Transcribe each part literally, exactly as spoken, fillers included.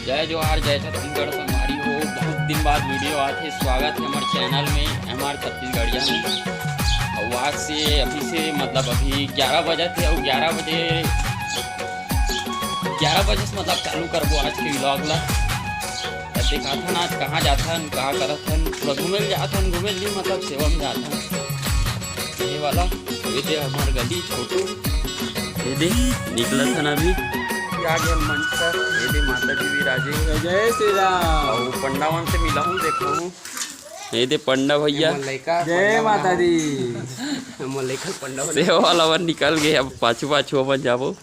जय जोहार, जय छत्तीसगढ़ संगवारी हो। बहुत दिन बाद वीडियो आत हे। स्वागत हे हमर चैनल में, एम आर छत्तीसगढ़िया में। अउ आज से, अभी से, मतलब, अभी ग्यारह बजत हे अउ ग्यारह बजे, ग्यारह बजे से, मतलब, चालू करबो आज के व्लॉग ला। त दिखाथन आज कहाँ जाथन, का करथन, थोड़ा घूमे ल जाथन, घूमे ल नहीं, मतलब, सेवा में जाथन। ये वाला, ये दे हमार गली छोटू, ये दे निकलत हन अभी। ये आ गए मंच पर, ये दे माता जी विराजे। जय श्री राम। अउ पंडा मन से मिला हूँ, देखा हूँ। ये दे पंडा भैया। मोर लइका जय पंडा माता बना दी। मोर लइका पंडा बना। सेवा वाला मन निकल गए, अब पाछू पाछू अपन जाबो।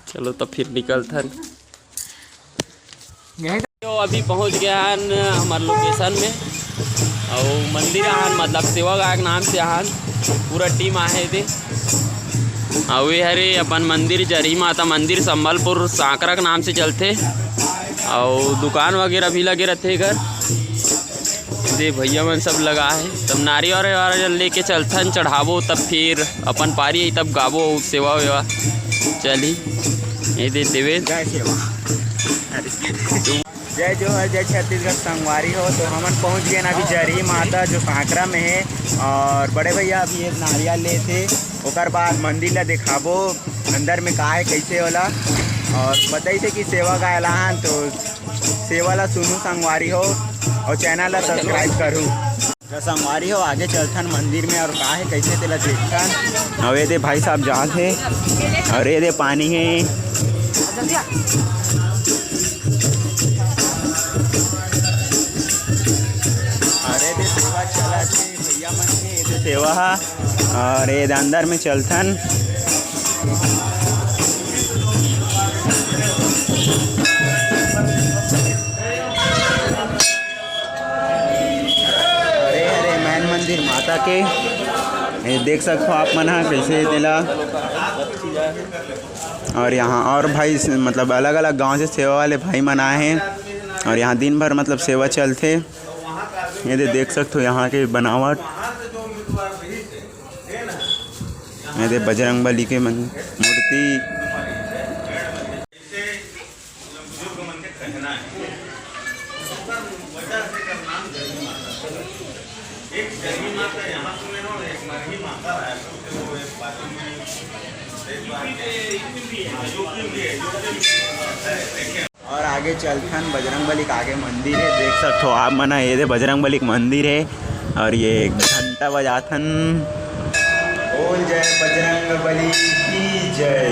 चलो, तब फिर निकलथन। यहीं तो अभी पहुंच गए हन हमर लोकेशन में, अउ मंदिर आहन, मतलब, सेवा गायक नाम से आहन, पूरा टीम आहे दे। अउ ये हरे अपन मंदिर, जरही माता मंदिर, संबलपुर सांकरा के नाम से चलथे। अउ दुकान वगैरह भी लगे रहथे एकर। दे भैया मन सब लगा है, तब नारियल वारियल लेके चलथन, चढ़ाबो, तब फिर अपन पारी आई, तब गाबो सेवा वेवा चली। ये दे देवे। जय सेवा। जय जोहार, जय छत्तीसगढ़ संगवारी हो। तो हमन पहुंच गए ना अभी जरही माता जो सांकरा में है, और बड़े भैया अभी ये नारियल लेथे, ओकर बाद मंदिर ला दिखाबो अंदर में का है, कैसे होला, और बताई थे कि सेवा गाय ला हन, तो सेवा ला सुनू संगवारी हो, और चैनल ला सब्सक्राइब करू। तो संगवारी हो, आगे चलथन मंदिर में, और का है, कैसे तेला देखथन। अउ ये दे भाई साहब जात हे, और ये दे पानी है। अरे दे सेवा चलत हे भैया मन के, ये दे सेवा हा, और ये दे अंदर में चलथन। अरे, अरे, मैन मंदिर माता के, ये देख सकथो आप मन ह, कैसे तेला। और यहाँ और भाई से, मतलब, अलग-अलग गांव से सेवा वाले भाई मन आए हैं, और यहाँ दिन भर, मतलब, सेवा चलथे। ये दे देख सकथो यहाँ के बनावट, ये दे बजरंग बली के मन-, मूर्ति। और आगे चलथन, बजरंग बली के आगे मंदिर है, देख सकथो आप मन ह, ये दे बजरंग बली के मंदिर है। और ये घंटा बजाथन, बोल जय बजरंग बली की जय।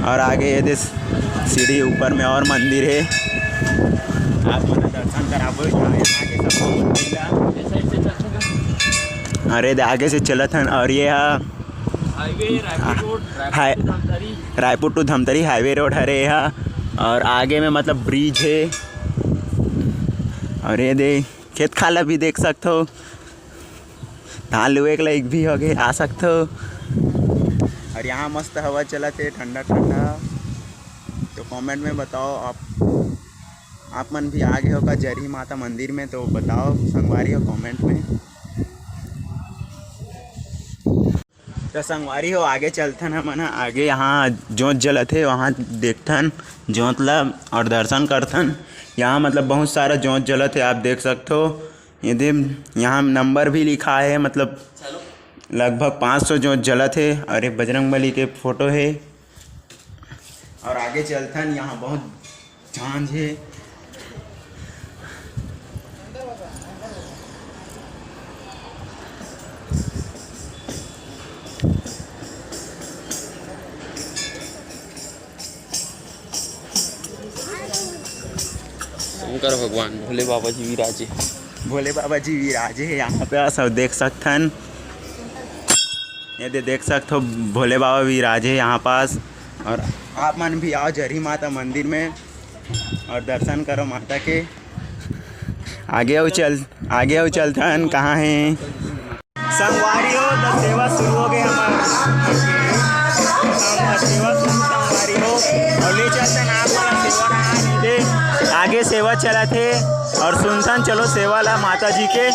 और आगे ये दे सीढ़ी ऊपर में और मंदिर है, आप मन दर्शन कराबो यहाँ, यहाँ के सबको मंदिर ला। अरे, दे आगे से चलत हन, और ये हा highway Raipur road, Raipur hi-, to Dhamtari. Raipur to Dhamtari highway road हरे हा, और आगे में, मतलब, ब्रिज है। और ये दे खेत खाला भी देख सकथो, धान लुए के लायक भी हो गए, आ सकथो। और यहाँ मस्त हवा चलत हे, ठंडा ठंडा। तो कमेंट में बताओ आप, आप मन भी आ गए हो का जरही माता मंदिर में, तो बताओ संगवारी हो कमेंट में। तो संगवारी हो, आगे चलथन हमन ह, आगे यहाँ जोत जलत हे, वहाँ देखथन जोत ला और दर्शन करथन। यहाँ, मतलब, बहुत सारा जोत जलत हे, आप देख सकथो। ये दे, यहाँ नंबर भी लिखा है, मतलब, लगभग पाँच सौ जोत जलत हे। और ये बजरंग बली के फोटो है। और आगे चलथन, यहाँ बहुत झांझे। शंकर भगवान, भोले बाबा जी विराजे। भोले बाबा जी विराजे हे यहाँ पे, आप सब देख सकथन। ये दे देख सकथो, भोले बाबा विराजे हे यहाँ पास। और आप मन भी आओ जरही माता मंदिर में और दर्शन करो माता के। आगे अउ चल, आगे अउ चलथन, कहाँ हे? संगवारी हो, तो सेवा शुरू हो गए हमार। सेवा शुरू, संगवारी हो, और ले चलथन आप मन सेवा रहा नीचे। आगे सेवा चलत हे और सुनथन, चलो, सेवा ला माता जी के।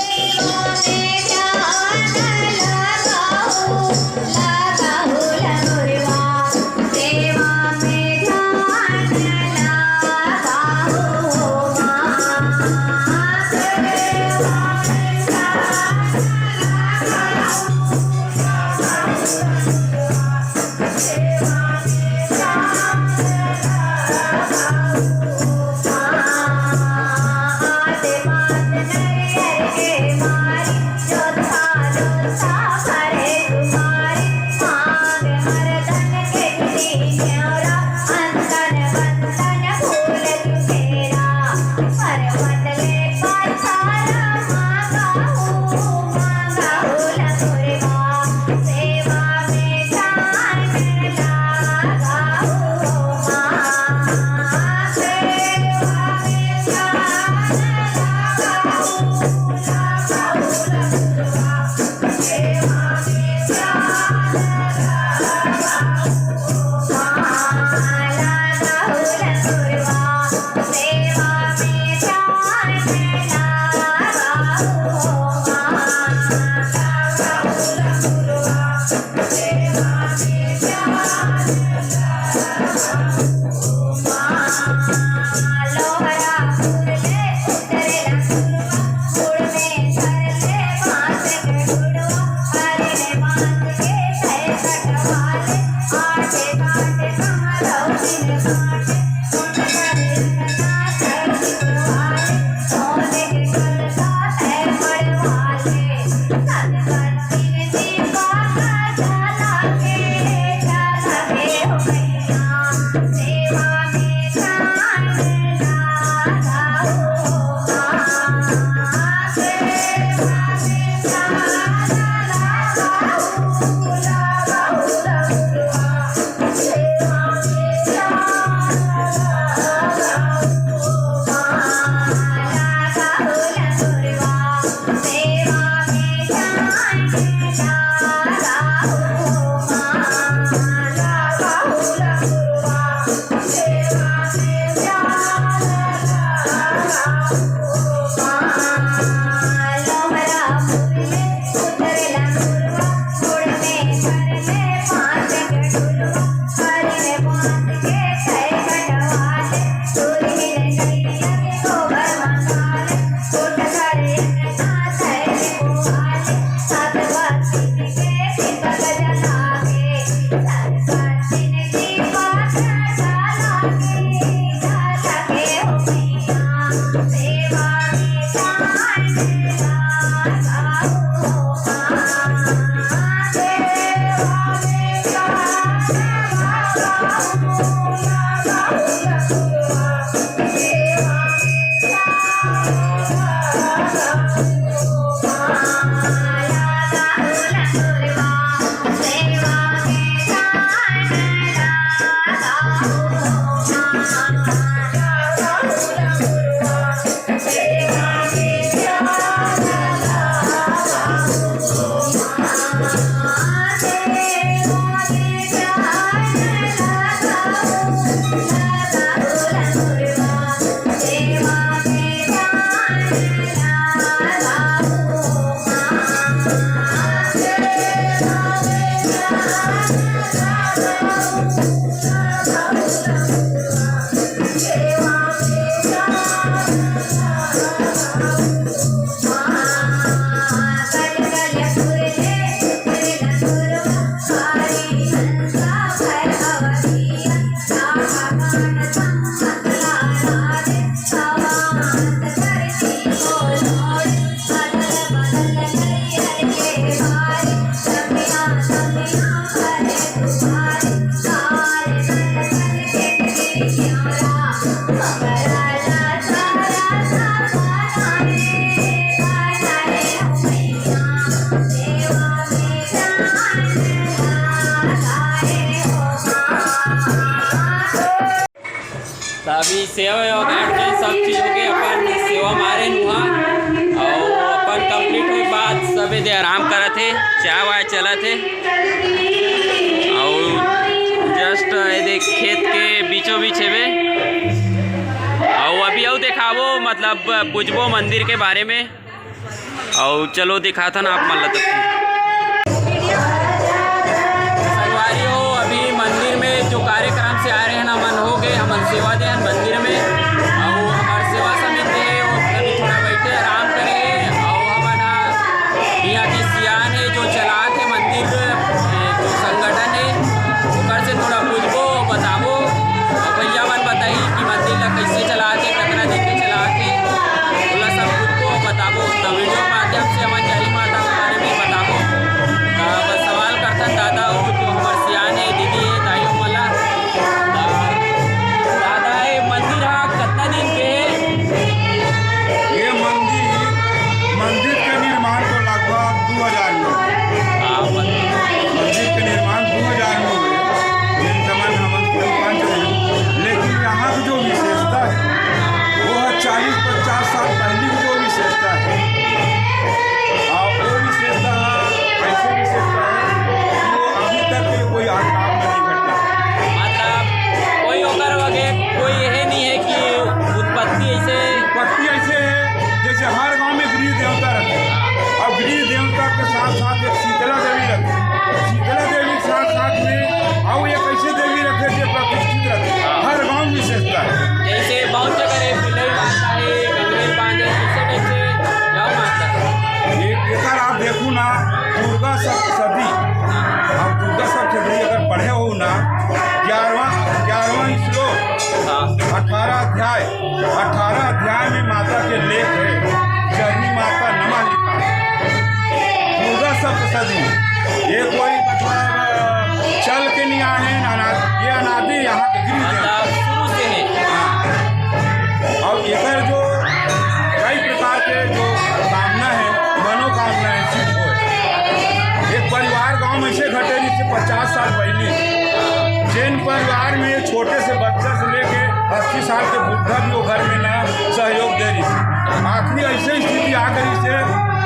त अभी सेवा वेवा काट के सब चीज होके अपन सेवा मारे नुहा, अउ अपन complete होए के बाद सबे दे आराम करत हे, चाय वाय चलत हे। अउ just ये देख खेत के बीचों बीच हेबे। अउ अभी अउ देखाबो, मतलब पूछबो मंदिर के बारे में। अउ चलो दिखाथन आप मन ला तब फिर। संगवारी हो, अभी मंदिर में जो कार्यक्रम से आए रहे ना, मन हो गए, हमन सेवा देन मंदिर में। अउ हमार सेवा समिति है, वो अभी थोड़ा बैठे आराम करे है। अउ हमन हा यहाँ के सियान है जो चलात है मंदिर, ए, जो संगठन है, ओकर से थोड़ा पूछबो, बताबो। अउ भैया मन बताही कि मंदिर ला कैसे चलात है, कतना दिन के चलात है, ओला सब कुछ को बताबो। त video के माध्यम से हमन जाही माता के बारे में बताबो। त बस सवाल करथन दादा, वो जो हमर सियान है, दीदी है, दाई हो मला। त दादा, ये मंदिर हा कतना दिन के है? ये मंदिर, मंदिर के निर्माण तो लगभग दो हज़ार में। हाँ, मंदिर। मंदिर के निर्माण दो हज़ार में हुए, जिन समय हमन के पांच रहे। लेकिन यहाँ की जो विशेषता है, वो है चालीस पचास साल पहले की जो विशेषता है। और वो विशेषता ऐसे विशेषता है कि वो अभी तक के कोई आदमी में नहीं घटता। मतलब कोई ओकर वगे कोई यह नहीं है कि उत्पत्ति ऐसे उत्पत्ति ऐसे है, जैसे हर गांव में गृह देवता रहते हैं। अब गृह देवता के साथ साथ एक शीतला देवी रहती है। शीतला देवी के साथ साथ में और एक ऐसे देवी रहते हैं जो प्रतिष्ठित रहते हैं। हर गांव में विशेषता है। जैसे बहुत जगह रे बिलई माता है, गंगरेल बांध है, ऐसे टाइप से गाँव माता है। एक एकर आप देखू ना, दुर्गा सप्तशती, आप दुर्गा सप्तशती अगर पढ़े हो ना, ग्यारहवाँ, ग्यारहवाँ श्लोक अध्याय, अठारह अध्याय में माता के लेख हे, जरही माता नमः लिखाय। दुर्गा सप्तशती, ये कोई मतलब चल के नहीं आए हैं, अनादि, ये अनादि यहाँ के गृह देवता। मतलब शुरू से है। हाँ। और एकर जो कई प्रकार के जो कामना है, मनोकामना है, सिद्ध होय। एक परिवार गांव में से घटे, जिससे पचास साल पहले जेन परिवार में छोटे से बच्चा से लेके अस्सी साल के बुढ़ा भी वो घर में ना सहयोग दे रही। आखिरी ऐसे स्थिति आ गई से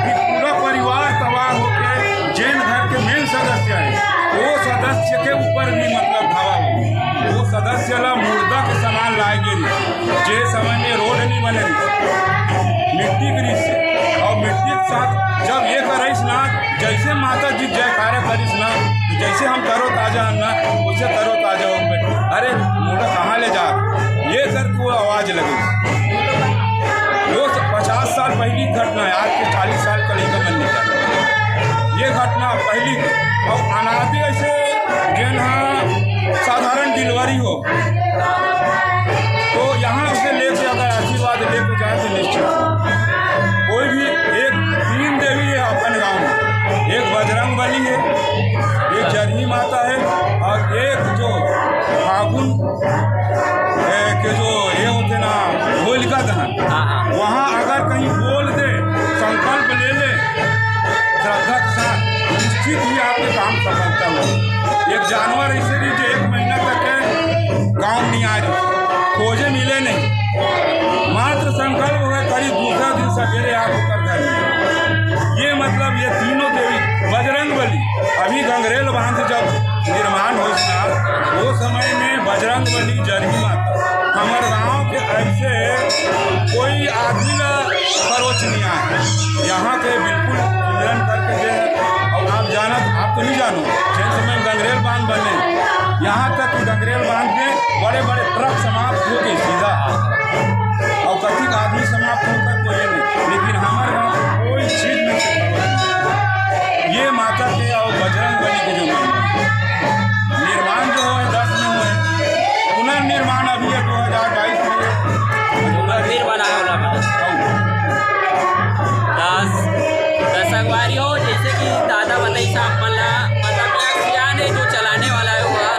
कि पूरा परिवार तबाह होके जेन घर के मेन सदस्य है, वो सदस्य के ऊपर भी मतलब धावा हो गया। वो सदस्य ला मुर्दा के समान लाए गे रही, जे समय में रोड नहीं बने रही, मिट्टी के रिहिस से, और मिट्टी के साथ जब ये करिस ना, जैसे माता जी जयकारा करिस ना, तो जैसे हम तरोताजा हन ना, वैसे तरोताजा हो गए। "अरे, मोला कहाँ ले जा?" ये करके वो आवाज लगी। वो स-, पचास साल पहली घटना है, आज के चालीस साल का लड़का मन नहीं जाने। ये घटना पहली, और अनादि ऐसे जेन हा साधारण डिलीवरी हो, तो यहाँ से लेके अगर आशीर्वाद लेके जाए तो निश्चित कोई भी एक तीन देवी है अपन गांव में, एक बजरंग बली है, एक जरही माता है, और एक जो फागुन, ए, के जो ये होते ना, होलिका दहन, हाँ, हाँ। वहाँ अगर कहीं बोल दे, संकल्प ले ले, श्रद्धा के साथ, निश्चित ही आपके काम सफलता होगी। एक जानवर ऐसे रही जो एक महीना तक है, गांव नहीं आ रही, खोजे मिले नहीं, मात्र संकल्प हो गए, करीब दूसरा दिन सवेरे आके ओकर घर में। ये मतलब ये तीनों देवी, बजरंग बली, अभी गंगरेल बांध जब निर्माण होइस ना, वो समय में बजरंग बली, जरही माता, हमर गांव के ऐसे कोई आदमी ला खरोच नहीं आए। यहाँ के बिल्कुल सुमिरन करके दे है। और आप जानत, आप तो नहीं जानो, जेन समय गंगरेल बांध बने, यहाँ तक कि गंगरेल बांध में बड़े बड़े ट्रक समाप्त हो गए सीधा, और कथिक आदमी समाप्त होकर कोई नहीं, लेकिन हमारे गांव में कोई चीज में से खरोच नहीं। ये माता के और बजरंग बली के जो महिमा, निर्माण जो है दस में हुए, पुनर्निर्माण अभी है दो हज़ार बाईस में। जो मंदिर बना है, ओला बना। दस, दस संगवारी हो, जैसे कि दादा बताइस आप मन ला, मतलब, यह सियान है जो चलाने वाला है हुआ,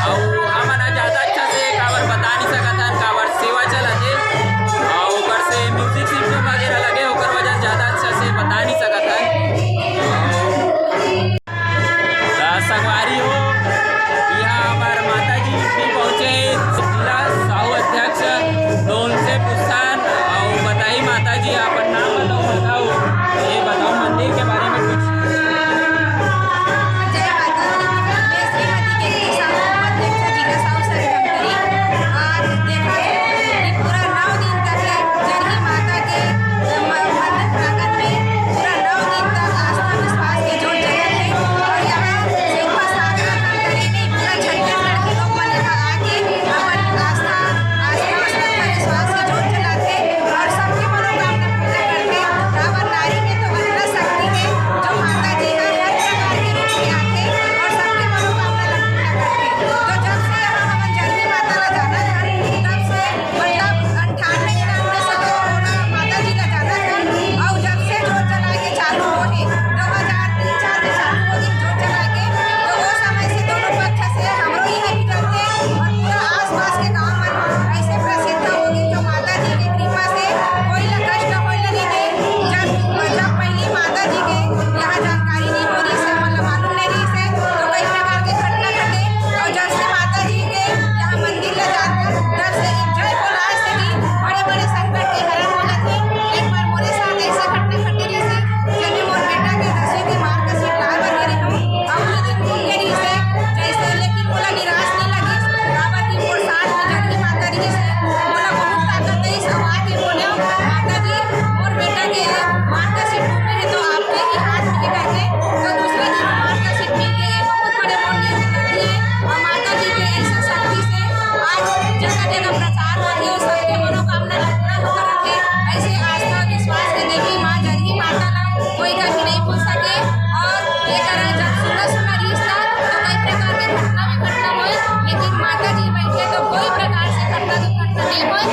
और हमन ह ज्यादा अच्छा से काबर बता नहीं सकत हन, काबर सेवा चलत हे, और ऊपर से music system वगैरह लगे, ओकर वजह से ज्यादा अच्छा से बता नहीं सकत हन। त संगवारी हो, यहाँ हमार माता जी भी पहुँचे हैं, जिला साहू अध्यक्ष तो उनसे पूछथन, और बताई माता जी, अपन नाम बताओ, बताओ, ये बताओ मंदिर के बारे में कुछ। जय माता दी। मैं श्रीमती केतकी साहू, अध्यक्ष जिला साहू संघ धमतरी। आज देखा जाए कि पूरा नौ दिन तक जरही माता के म-, मंदिर प्रांगण में पूरा नौ दिन तक आस्था विश्वास के जोत जलत हे और यहाँ सिर्फ सागर धमतरी नहीं, पूरा छत्तीसगढ़ के लोग मन यहाँ आके अपन आस्था, आस्था, श्रद्धा, विश्वास के जोत जलाथे और सबके मनोकामना पूरा करथे। काबर नारी में तो अतना शक्ति हे, जो माता जी ह हर प्रकार के रूप में आथे और सबके मनोकामना ला पूरा करथे। तो जब से यहाँ हमन जरही माता ला जानत हन, तब से मतलब अंठानवे निन्यानवे से तो माता जी ला जानत हन, और जब से जोत जला के चालू होहे, दो हज़ार तीन चार में चालू होगे जोत जला के, तो वो समय से दोनों पक्ष से हमरो यहाँ भी करते और पूरा आसपास के गाँव मन ऐसे प्रसिद्ध होगे जो माता जी के कृपा से कोई ला कष्ट होए ला नहीं दे। जब, जब पहली माता जी के यहाँ जानकारी नहीं हो रही से, मतलब मालूम नहीं रही से, तो कई प्रकार के घटना घटे और जब से माता जी के यहाँ मंदिर ला जानथन, तब से जय बोल आज से भी बड़े-बड़े संकट के हरण हो जाथे। एक बार मोरे साथ ऐसे घटना घटे रहिसे, जेमे मोर बेटा के दसवीं के marksheet लाए बर गे रहिस, अउ उही दिन घूम गे रहिसे, जैसे, लेकिन मोला निराश नहीं लगिस, काबर कि मोर साथ में जरही माता रहिसे, मोला बहुत ताकत देइस, अउ आके बोले, "माता जी, मोर बेटा के marksheet घूमे हे, तो आपके ही हाथ में करके।" तो दूसरा दिन marksheet मिल गई, बहुत बड़े मोर लिए उपलब्धि है। और माता जी के ऐसा शक्ति से आज जगह जगह प्रचार होथे और सबके मनोकामना ला पूरा होकर रखे। ऐसे आस्था विश्वास के देवी माँ जरही माता ला कोई कभी नहीं भूल सके। और ये तरह जब सुना सुना रिश्ता तो कई प्रकार के घटना भी घटना होए, लेकिन माता जी बैठे तो कोई प्रकार से घटना दुर्घटना नहीं होए।